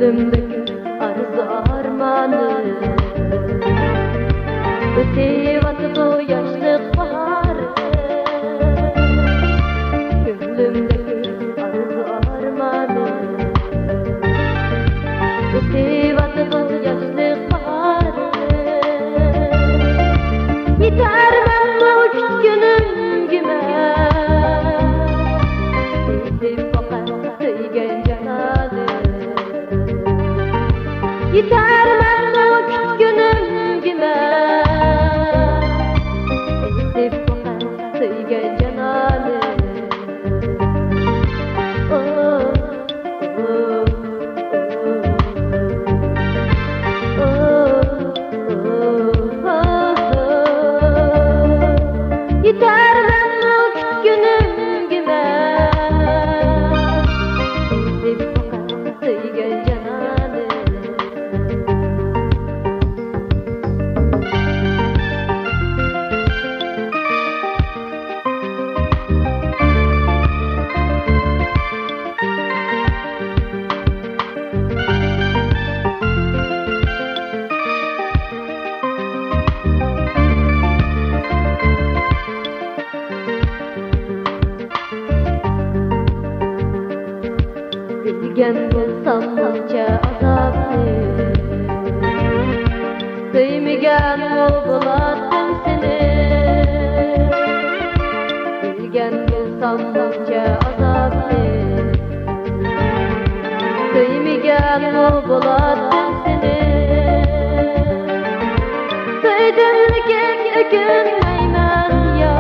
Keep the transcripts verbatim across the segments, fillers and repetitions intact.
كۆڭلۈمدىكى ئارزۇ ئارمانىم، ئۆتۈۋاتىدۇ ياشلىق باھارىم. كۆڭلۈمدىكى ئارزۇ ئارمانىم، ئۆتۈۋاتىدۇ ياشلىق باھارىم. يېتەرمەنمۇ كۈتكىنىمگە مەن، يېتىپ باقار سۆيگەن جانانىم. يېتەرمەنمۇ كۈتكىنىمگە مەن، يېتىپ باقار سۆيگەن جانانىم. ئو، ئو، ئو، ئو. يېتەرمەنمۇ كۈتكىنىمگە مەن، يېتىپ باقار سۆيگەن جانانىم. بىلگەن بولسام مۇنچە ئازابنى، سۆيمىگەنمۇ بولاتتىم سېنى. بىلگەن بولسام مۇنچە ئازابنى، سۆيمىگەنمۇ بولاتتىم سېنى. سۆيدۈم لېكىن ئۆكۈنمەيمەن يا،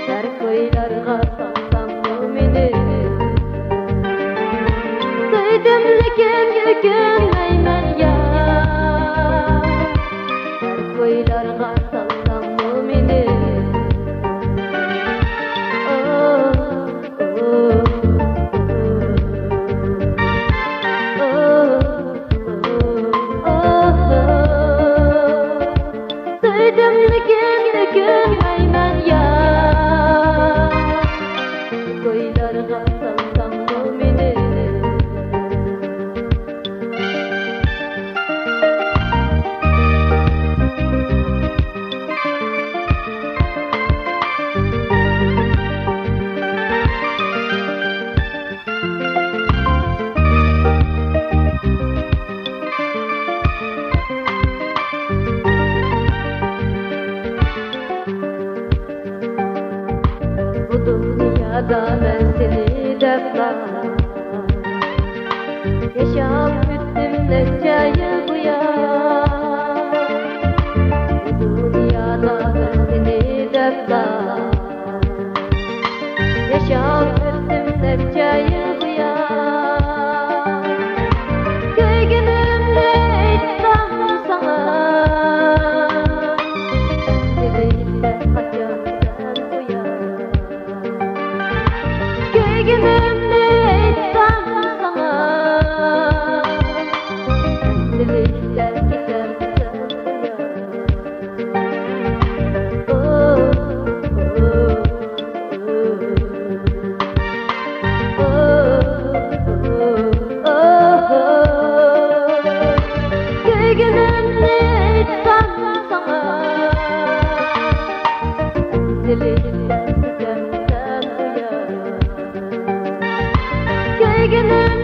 شەرق بويلارغا سالساممۇ مېنى. سۆيدۈم لېكىن ئۆكۈنمەيمەن يا، شەرق بويلارغا سالساممۇ مېنى. ئو، ئو، ئو، ئو، ئو، ئو. سۆيدۈم لېكىن ئۆكۈنمەيمەن يا، كويلارغا سالساممۇ مېنى. بۇ دۇنيادا مەن سېنى دەپلا ياشاپ ئۆتتۈم نەچچە يىل بۇيان. بۇ دۇنيادا مەن سېنى دەپلا ياشاپ ئۆتتۈم نەچچە يىل بۇيان. كۆيگىنىمنى ئېيتسام ساڭا، ئەمدىلىكتە قاچامسەن ئۇيان. كۆيگىنىمنى ئېيتسام ساڭا، ئەمدىلىكتە كېتەمسەن ئۇيان. كۆيگىنىمنى ئېيتسام ساڭا، ئەمدىلىكتە كېتەمسەن ئۇيان. كۆيگىنىم